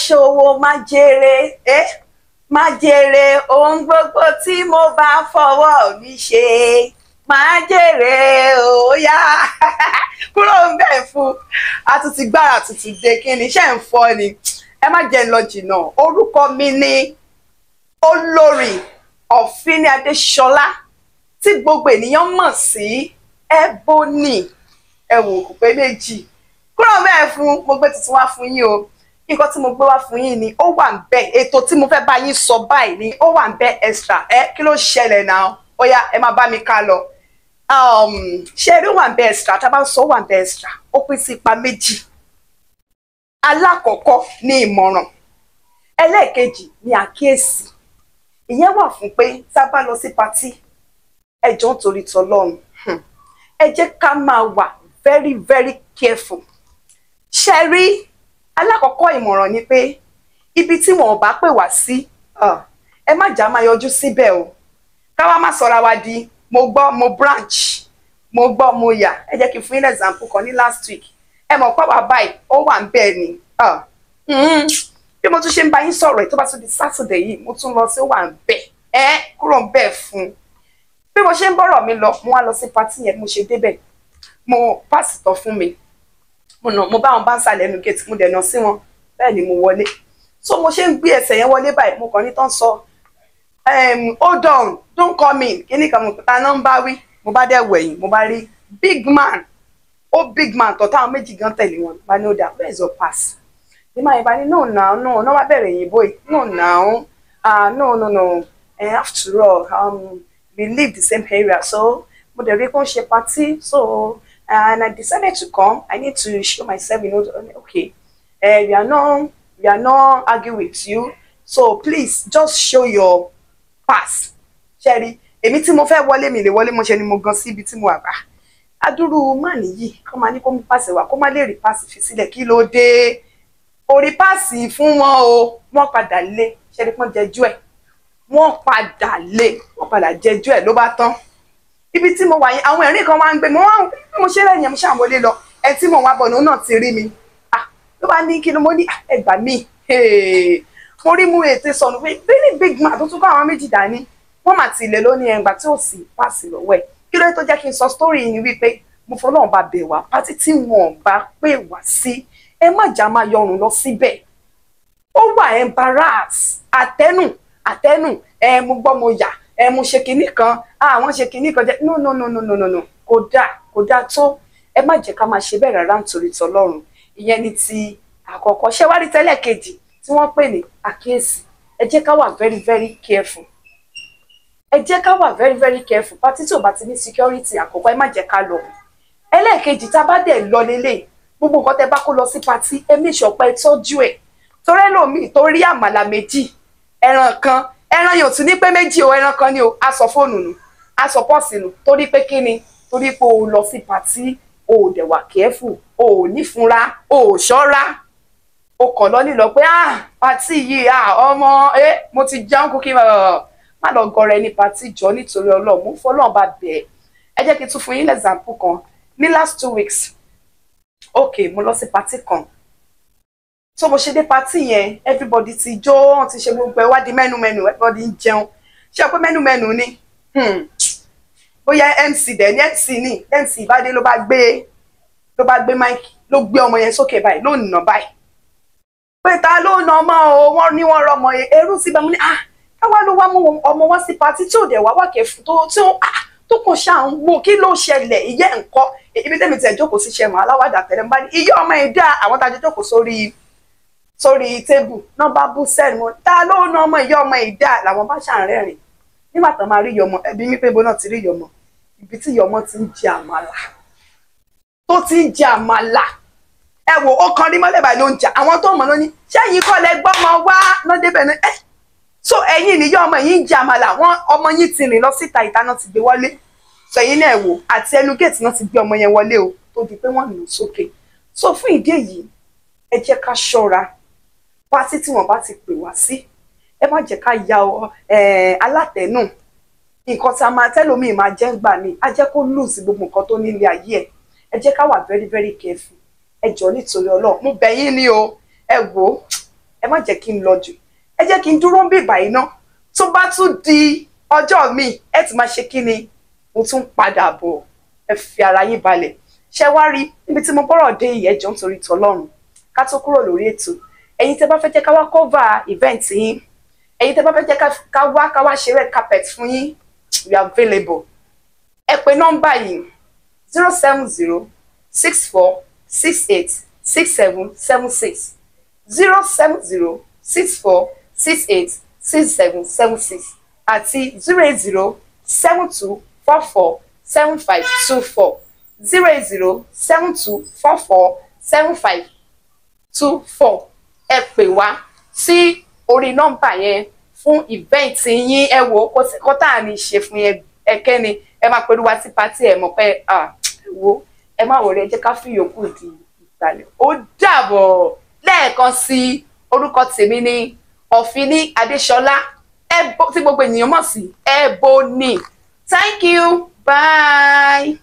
Ṣòwò má jèrè, má jèrè ohun gbogbo tí mo bá fọwọ́ mi ṣe, má jèrè ó yá. Kúrò ń bẹ̀ fún a tún ti gbára tuntun dé. Kí ni iṣẹ́ ń fọ́ ni? Ẹ má jẹ́ ń lọ jìnnà. Orúkọ mi ni Olórí Ọ̀fíní Adéṣọlá, tí gbogbo ènìyàn mọ̀ sí Ebony. Ẹ wò kò pé méjì. Kúrò bẹ́ẹ̀ fún mo gbé tuntun wá fún yín o. Nǹkan tí mo gbé wá fún yín ni ó wà ń bẹ. Ètò tí mo fẹ́ bá yín sọ báyìí ni ó wà ń bẹ extra. Ẹ kí ló ṣẹlẹ̀ náà? Ó yá, ẹ máa bá mi ká lọ. Ṣé eré wà ń bẹ extra? Tá a bá ń sọ wà ń bẹ extra, ó pín sí ipa méjì. Alákọ̀ọ́kọ́ ní ìmọ̀ràn, ẹlẹ́ẹ̀kejì ní àkíyèsí. Ìyẹn wà fún pé tá a bá lọ sí party, ẹ jọ̀ọ́, nítorí tọlọ́run, ẹ jẹ́ ká máa wà very very careful. Ṣe rí, alákọ̀ọ́kọ́ ìmọ̀ràn ni pé ibi tí wọn ò bá pè wá sí, ẹ má jà máa yọjú síbẹ̀ o. Ká wá má sọra wa di mo gbọ́ mo branch, mo gbọ́ mo yà. Ẹ jẹ́ kí n fún yín example kan. Ní last week, ẹ mọ̀ pé wà báyìí, ó wà ń bẹ́ẹ̀ ni. Bí mo tún ṣe ń bá yín sọ̀rọ̀ ẹ̀, tó bá tún di Saturday yìí, mo tún lọ sí ó wà ń bẹ̀. Ẹ kúrò ń bẹ̀ fún bí mo ṣe ń bọ̀rọ̀ mi lọ, mo wá lọ sí party yẹn. Mo ṣe débẹ̀, mo pass tán fún mi, mo nà, mo bá wọn bá ń sàlẹ̀ ẹnu gate, mo dẹ̀ nà sí wọn, bẹ́ẹ̀ ni mo wọlé. So mo ṣe ń gbé ẹsẹ̀ yẹn wọlé báyìí, mo kàn ní tán sọ, "Hold on, don't come in." Kíní kan mo ta náà ń bá wí. Mo bá dẹ̀ wẹ̀yìn, mo bá rí big man, ó big man tọ̀, táwọn méjì gan tẹ̀lé wọn. Bá ní, "Ó dà, where is your pass?" Ní máa yẹn bá ní, "No now, no." Náà wá bẹ̀rẹ̀ òyìnbó yìí, "No now, ah, no, no, no, and after all, we live the same area, so mo dẹ̀ rí pé ó ń ṣe party, so and I decided to come. I need to show myself." Okay, we are not argue with you, so please just show your pass. Ṣẹ́rí, èmi tí mo fẹ́ wọlé, mi lè wọlé. Mo ṣe ni mo gan sí ibi tí mo wà bá adúrú máàní yìí, kó máa ní kó mú pass wá, kó má lè rí pass fi sílẹ̀. Kí ló dé orí pass fún wọn o? Wọ́n padà lé. Ṣẹ́rí pọ́n jẹjú ẹ̀, wọ́n padà lé, wọ́n padà jẹjú ẹ̀, ló bá tán. Ibi tí mo wà yẹn, àwọn ẹ̀rín kan wá ń gbé mo wá. Bí mo ṣe lẹ́yìn, mo ṣàwọlé lọ. Ẹ tí mo wá bọ̀ ní náà ti rí mi. Ah, ló bá ní kí ló? Mo ní, "Ẹ gbà mí, mo rí mú ètè sọnù." Pé very big man tó tún kọ́ àwọn méjì dání, wọ́n mà ti lè lóní ẹ̀ngbà tí ò sí pass lọ́wọ́ ẹ̀. Kí ló dé tó jẹ́ kí n sọ story yìí ni wípé mo fọlọ́run bá bẹ̀ wá, party tí wọn bá pè wá sí, ẹ má jà máa yọrùn lọ síbẹ̀. Ó wà embarrass. Àtẹnù àtẹnù, ẹ mo gbọ́ mo yà, ẹ mo ṣe kinní kan, àwọn ṣe kinní kan jẹ. No, no, no, no, no, no, no, kò dáa, kò dáa tó. Ẹ má jẹ́ ká máa ṣe bẹ́ẹ̀ rárá nítorí tọlọ́run. Ìyẹn ni ti àkọ́kọ́. Ṣé wá rí tẹ́lẹ̀ kejì tí wọ́n pè ní àkíyèsí? Ẹ jẹ́ ká wà very very careful. Ẹ jẹ́ ká wà very very careful. Party tí ò bá ti ní security, àkọ́kọ́, ẹ má jẹ́ ká lọ. Ẹlẹ́ẹ̀kejì, tá a bá dẹ̀ lọ lélẹ̀, gbogbo nǹkan tẹ́ bá kó lọ sí party, ẹ make sure pé ẹ tọ́jú ẹ̀, torí ẹlòmíì tó rí àmàlà méjì, ẹran kan, ẹran yóò tún ní pé méjì o, ẹran kan ni o, a sọ fóònù nù, a sọ purse nù. Torí pé kí ni? Torí pé o lọ sí party, o ò dẹ̀ wà careful, o ò nífunra, o ò ṣọ́ra. O kàn lọ nílọ pé, "Ah, party yìí, ah, ọmọ ẹ, mo ti jẹun kú." Kí n má lọ gọrẹ ní party jọ, nítorí Ọlọ́run, mo fọlọ́run bá bẹ̀ ẹ́. Ẹ jẹ́ kí n tún fún yín l'example kan. Ní last 2 weeks, ok, mo lọ sí party kan. So mo ṣe dé party yẹn, everybody ti jó, wọ́n ti ṣe gbogbo ẹ̀, wá di mẹ́nu mẹ́nu, everybody ń jẹun. Ṣé o pé mẹ́nu mẹ́nu ni? Bóyá MC dẹ̀ ní, MC ní MC ìbádé, ló bá gbé mic, ló gbé ọmọ yẹn sókè báyìí, ló nà báyìí pé, "Ta ló nà ọmọ o?" Wọ́n ní wọ́n rọmọ yẹn. Ẹrú sí bá mo ní, ah, káwá ló wá mú ọmọ wá sí party tí ò dẹ̀ wá wá kẹfù tó tí ó, ah, tó kàn ṣáà ń wò. Kí ló ṣẹlẹ̀? Ìyẹ́ nǹkan ibi tẹ́mi tẹ̀ jókòó sí, ṣe mọ́ aláwàdà tẹ́lẹ̀ ń bá ní ìyá ọmọ yẹn dá. Àwọn tá a jọ jókòó sórí table náà bá bú sẹ́ni wọn, "Ta ló ná ọmọ? Ìyá ọmọ yìí dá." Làwọn bá ṣàrẹ́rìn. Nígbà tó máa rí ìyọmọ, ẹbí mi pé ibo náà ti rí ìyọmọ, ibi tí ìyọmọ ti ń jẹ àmàlà, tó ti ń jẹ àmàlà. Ẹ wò ó, kan rí mọ́lẹ̀ báyìí ló ń jà. Àwọn tó mọ̀ ló ní, "Ṣẹ́yìn kọ́ lẹ gbọ́mọ wá lọ́dẹ́bẹ̀ ní ẹ́? So ẹ̀yin níyọ́ ọmọ yìí ń jẹ àmàlà." Wọ́n ọmọ yín ti rìn lọ síta, ìta náà ti gbé wọlé. So ẹ̀yin náà wò, àti ẹnu géètì náà ti gbé ọmọ yẹn wọlé o, tó di pé wọ́n nù sókè. So fún ìdí èyí, ẹ jẹ́ ká ṣọ́ra. Party tí wọ́n bá ti pè wá sí, ẹ má jẹ́ ká ya ọ alátẹ̀nù. Nǹkan tí a máa tẹ́lómi máa jẹ́ ń gbà mí, á jẹ́ kó lose gbogbo nǹkan tó nílé ayé ẹ̀. Ẹ jẹ́ ká wà very very careful. Ẹ jọ̀ọ́, nítorí Ọlọ́run, mo bẹ̀ yín ní o. Ẹ wò ó, ẹ Ẹ má jẹ́ kí n lọ jù, ẹ jẹ́ kí n dúró ń bì báyìí ná. Tó bá tún di ọjọ́ mi, ẹ tún máa ṣe kí ni, mo tún padà bọ̀. Ẹ fi ara yín balẹ̀. Ṣé wá rí níbi tí mo bọ́rọ̀ dé yìí, ẹ jọ̀ọ́ nítorí tọlọ́run, ká tó kúrò lórí ètò, ẹ̀yin tẹ́ bá fẹ́ jẹ́ ká wá cover event yín, ẹ̀yin tẹ́ bá fẹ́ jẹ́ ká wá ṣe red carpet fún yín, we are available. Ẹ pè nọ́mbà yìí: 07064686776, 07064686776, àti 08072447524, 08072447524. Ẹ pè wá sí orí nọ́mbà yẹn fún event yín. Ẹ wò ó, kò sí kọ́tà ní ṣe fún yẹn. Ẹkẹ́ni ẹ máa pẹ̀lú wa sí party. Ẹ mọ̀ pé, ah, wo, ẹ má wọlé, ẹ jẹ́ ká fi yòókù di ìgbàlẹ̀. Ó dàbọ̀. Lẹ́ẹ̀kan sí, orúkọ tèmi ní Ọ̀fìnní Adéṣọlá, tí gbogbo ènìyàn mọ̀ sí Ebony. Thank you, bye.